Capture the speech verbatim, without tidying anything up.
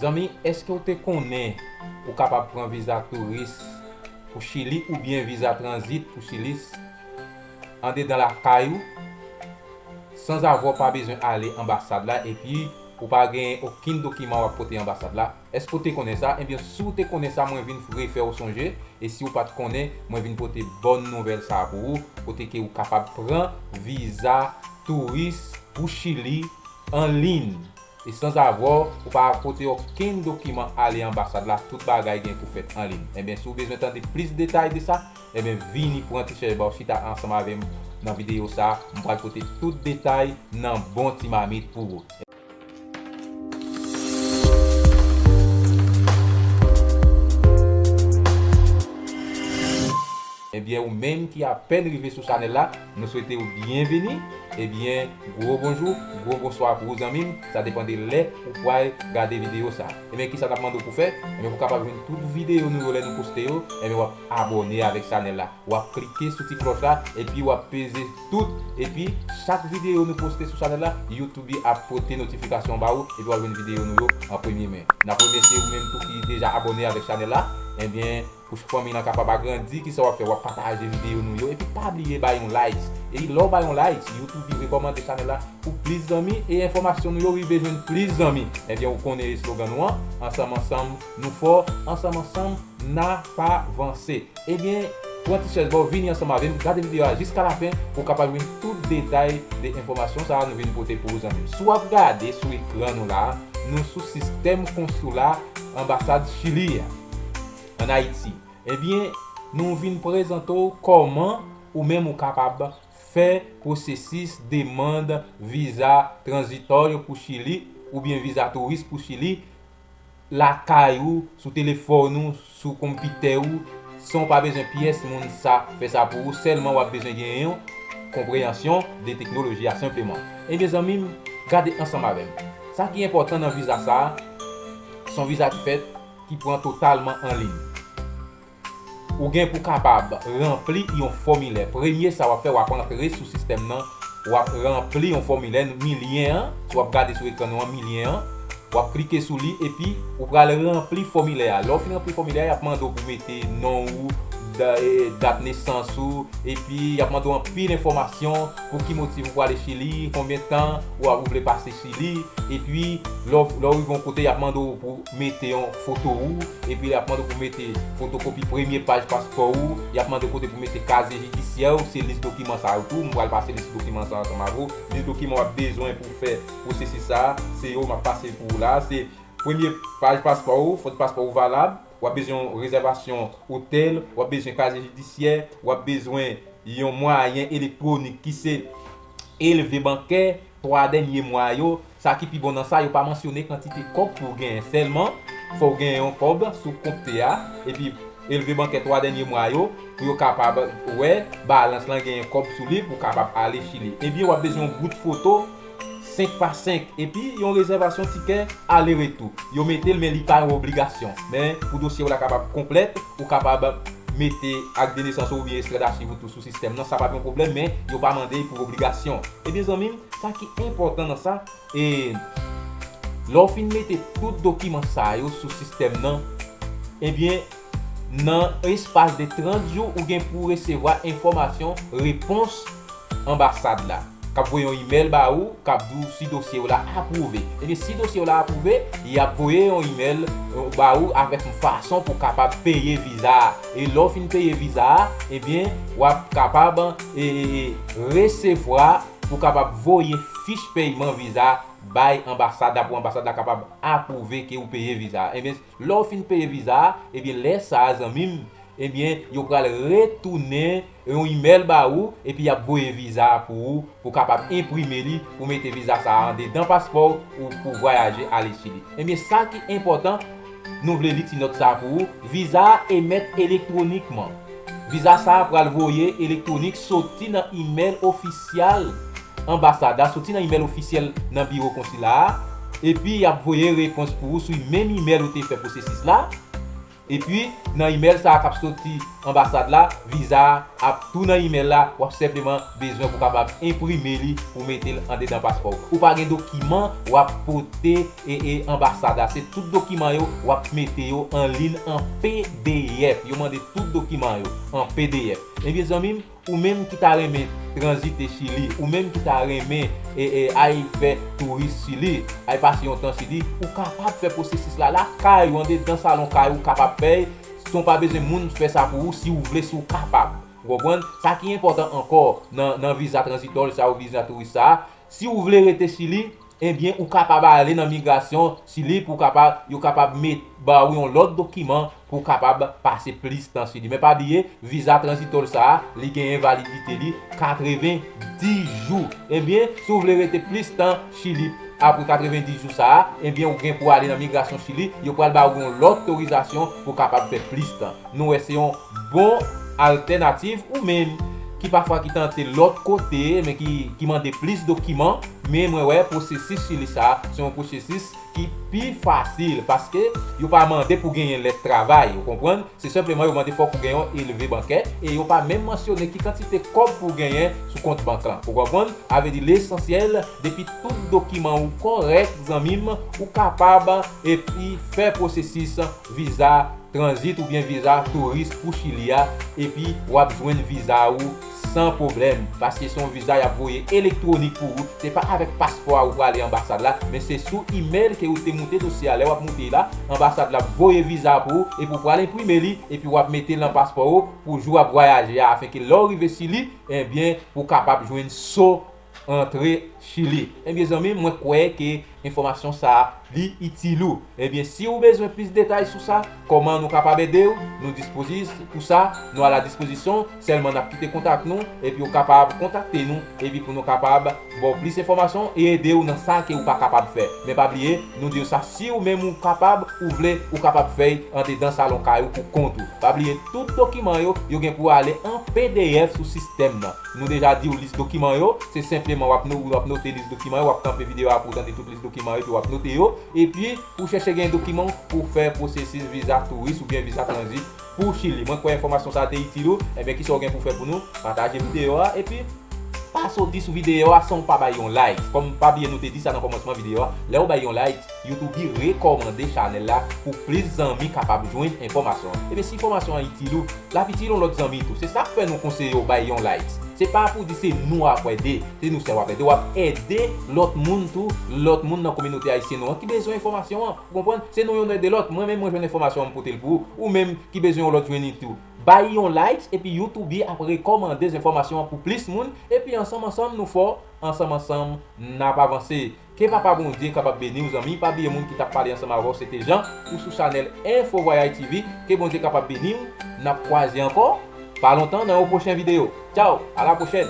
Zanmi, èske w te konnen ou kapab pran viza touris pou Chili oubyen viza tranzit pou Chili andedan lakay ou, sanzavwa w pa bezwen ale anbasad la, epi ou pa gen okenn dokiman w ap pote anbasad la? Èske w te konnen sa? Ebyen, si w te konnen sa, mwen vin refè w sonje. E si w pa t konnen, mwen vin pote bòn nouvèl sa a pou ou, kote ke ou kapab pran viza touris pou Chili an liy. E sanzavwa w, ou pa pote okenn dokiman ale anbasad la, tout bagay gen pou fèt an liy. Ebyen, si w bezwen tande plis detay de sa, ebyen, vini pran ti chèz ba w, chita ansanm avè m nan videyo sa a, m pral pote tout detay nan bon ti mamit pou ou. Ebyen, ou menm ki apèn rive sou chanèl la, nou swete w byenveni. Ebyen, gwo bonjou, gwo bonswa pou ou, zanmi m. Sa depann de lè ou pral gade videyo sa a. Ebyen, kisa n ap mande w pou fè? Ebyen, pou w kapab jwenn tout videyo nou yo lè nou poste yo, ebyen, w ap abòne avèk chanèl la. W ap klike sou ti klòch la, epi w ap peze tout. Epi, chak videyo nou poste sou chanèl la, YouTube ap pote notifikasyon ba ou, epi w ap jwenn videyo nou yo an premye men. N ap remèsye ou menm tou ki deja abòne avèk chanèl la. Ebyen, pou fanmi lan kapab agrandi, kisa w ap fè? W ap pataje videyo nou yo, epi pa bliye bay yon likes. E lè w bay yon likes, YouTube rekòmande chanèl la pou plis zanmi, e enfòmasyon nou yo rive jwenn plis zanmi. Ebyen, ou konnen eslogan nou an, ansanm ansanm nou fò, ansanm ansanm n ap avanse. Ebyen, pran ti chèz ba w, vini ansanm avè m, gade videyo a jiska lafen pou w kapab jwenn tout detay de enfòmasyon sa a nou vin pote pou ou, zanmi m. Si w ap gade sou ekran nou la, nou sou sistèm konsila anbasad Chili a, ann Ayiti. Ebyen, nou vin prezante w kòman ou menm ou kapab fè pwosesis demann viza tranzitò pou Chili oubyen viza touris pou Chili lakay ou, sou telefòn ou, sou konpitè ou, san w pa bezwen pyès moun sa fè sa pou ou, sèlman w ap bezwen gen yon konpreyansyon de teknoloji a senpleman. Ebyen, zanmi m, gade ansanm avè m. Sa ki enpòtan nan viza sa a, se yon viza ki fèt, ki pran totalman an liy. Ou gen pou kapab ranpli yon fòmilè. Premye sa w ap fè, w ap antre sou sistèm nan, w ap ranpli yon fòmilè, mi lyen an, si w ap gade sou ekran nou an, mi lyen an, w ap klike sou li, epi ou pral ranpli fòmilè a. Lè w fin ranpli fòmilè a, y ap mande w pou mete non ou, da-, e, dat nesans ou, epi y ap mande w anpil enfòmasyon pou ki motif ou prale Chili, konbyen tan ou, ou vle pase Chili, epi lè w, lè w rive yon kote, y ap mande w pou mete yon foto ou, epi y ap mande w pou mete fotokopi premye paj paspò ou, y ap mande w kote pou mete kazye jidisyè ou, se lis dokiman sa yo tou, m pral pase lis dokiman sa ansanm avè w. Lis dokiman w ap bezwen pou fè pwosesis sa a, se yo m ap pase pou ou la, se premye paj paspò ou, foto paspò ou valab, w ap bezwen yon rezèvasyon otèl, w ap bezwen kazye jidisyè, w ap bezwen yon mwayen elektwonik ki se elve bankè twa dènye mwa yo. Sa ki pi bon nan sa, yo pa mansyone kantite kòb pou w genyen. Sèlman, fò w genyen yon kòb sou kont a, epi elve bankè twa dènye mwa yo, pou yo kapab wè balans lan genyen kòb sou li pou w kapab ale Chili. Ebyen, w ap bezwen yon bout foto senk pa senk, epi yon rezèvasyon tikè ale retou. Yo mete l, men li pa yon obligasyon. Men, pou dosye w la kapab konplèt, ou kapab mete ak de nesans ou oubyen ekstrè dachiv ou tou sou sistèm nan, sa pa t yon pwoblèm, men yo pa mande pou obligasyon. Ebyen, zanmi m, sa ki enpòtan nan sa, e lè w fin mete tout dokiman sa yo sou sistèm nan, ebyen, nan espas de trant jou, ou gen pou resevwa enfòmasyon, repons anbasad la, k ap voye yon imèl ba ou, k ap di w si dosye w la apwouve. Ebyen, si dosye w la apwouve, y ap voye yon imèl, e, ba ou avèk yon fason pou w kapab peye viza a. E lè w fin peye viza a, ebyen, w ap kapab, e, e, e, resevwa pou w kapab voye fich peyman viza a bay anbasad la, pou anbasad la kapab apwouve ke ou peye viza a. Ebyen, lè w fin peye viza a, ebyen, lè sa a, zanmi m, ebyen, yo pral retounen yon imèl ba ou, epi y ap voye viza a pou ou, pou w kapab enprime li, pou mete viza sa a andedan paspò w, ou pou vwayaje ale Chili. Ebyen, sa ki enpòtan, nou vle li ti nòt sa a pou ou, viza a emèt elektwonikman. Viza sa a pral voye elektwonik soti nan imèl ofisyal anbasad la, soti nan imèl ofisyèl nan biwo konsila a, epi y ap voye repons pou ou sou menm imèl ou te fè pwosesis la. Epi, nan imèl sa a k ap soti anbasad la, viza a ap tou nan imèl la, w ap senpleman bezwen pou kapab enprime li pou mete l andedan paspò w. Ou pa gen dokiman, w ap pote e, e anbasad la. Se tout dokiman yo, w ap mete yo an liy an P D F. Yo mande tout dokiman yo an P D F. Ebyen, zanmi m, ou menm ki ta renmen tranzite Chili, ou menm ki ta renmen e, e, al fè touris Chili, al pase yon tan Chili, ou kapab fè pwosesis la lakay ou, andedan salon kay ou, kapab fè. Si w pa bezwen moun fè sa pou ou, si w vle, si w kapab. Ou konprann? Sa ki enpòtan ankò nan, nan viza tranzitò sa ou viza touris sa, si w vle rete Chili, ebyen, ou kapab ale nan migrasyon Chili pou kapab, yo kapab met, ba ou yon lòt dokiman pou kapab pase plis tan Chili. Men pa bliye, viza tranzitò sa a, li genyen validite li katrevenndis jou. Ebyen, si w vle rete plis tan Chili apre katrevenndis jou sa a, ebyen, ou gen pou ale nan migrasyon Chili, yo pral ba ou yon lòt otorizasyon pou kapab fè plis tan. Nou wè se yon bon altènativ ou menm ki pafwa ki tante lòt kote, men ki, ki mande plis dokiman, men mwen wè pwosesis Chili sa a, se yon pwosesis ki pi fasil, paske yo pa mande pou genyen lèt travay, ou konprann? Se senpleman yo mande fòk ou gen yon elve bankè, e yo pa menm mansyone ki kantite kòb pou w genyen sou kont bank lan, ou konprann? Sa vle di lesansyèl, depi tout dokiman ou kòrèk, zanmi m, ou kapab epi fè pwosesis viza tranzit oubyen viza touris pou Chili a, epi w ap jwenn viza ou san pwoblèm, paske se yon viza y ap voye elektwonik pou ou. Se pa avèk paspò a ou prale anbasad la, men se sou imèl ke ou te moute dosye a. Lè w ap moute la, anbasad la ap voye viza pou ou, epi ou pral enprime li, epi w ap mete l nan paspò ou pou jou w ap vwayaje a, afenke lè w rive Chili, ebyen, pou w kapab jwenn so antre Chili. Ebyen, zanmi m, mwen kwè ke enfòmasyon sa a, li itil ou. Ebyen, si ou bezwen plis detay sou sa, kòman nou kapab ede w, nou dispoze pou sa, nou a la dispozisyon, sèlman n ap kite kontak nou, epi ou kapab kontakte nou, epi pou nou kapab ba w plis enfòmasyon e ede w nan sa ke ou pa kapab fè. Men pa bliye, nou di w sa, si ou menm ou kapab, ou vle, ou kapab fè l andedan salon kay ou pou kont ou. Pa bliye, tout dokiman yo, yo gen pou ale an P D F sou sistèm nan. Nou deja di w lis dokiman yo, se senpleman w ap no-, w ap note lis dokiman yo, w ap kanpe videyo a pou w tande tout lis dokiman yo, epi w ap note yo. Epi, pou chèche gen dokiman pou fè pwosesis viza touris oubyen viza tranzit pou Chili. Mwen kwè enfòmasyon sa a te itil ou. Ebyen, kisa w gen pou fè pou nou? Pataje videyo a, epi pa soti sou videyo a san w pa bay yon like. Kòm pa bliye nou te di sa nan kòmansman videyo a, lè w bay yon like, YouTube rekòmande chanèl la pou plis zanmi kapab jwenn enfòmasyon an. Ebyen, si enfòmasyon an itil ou, l ap itil yon lòt zanmi tou. Se sa k fè nou konseye w bay yon like. Se pa pou di se nou w ap ede, se nou sèl w ap ede. W ap ede lòt moun tou, lòt moun nan kominote ayisyen nou an ki bezwen enfòmasyon an. Ou konprann? Se nou youn ede lòt. Mwen menm, mwen jwenn enfòmasyon an, m pote l pou ou. Ou menm ki bezwen yon lòt, jwenn li tou. Bay yon like, epi YouTube ap rekòmande enfòmasyon an pou plis moun, epi ansanm ansanm nou fò, ansanm ansanm n ap avanse. Ke Papa Bondye kapab beni w, zanmi. Pa bliye, moun ki t ap pale ansanm avè w, se te Jean, ou sou chanèl Info Voyage T V. Ke Bondye kapab beni w. N ap kwaze ankò pa lontan nan yon pwochen videyo. Tchaw, a la pwochèn.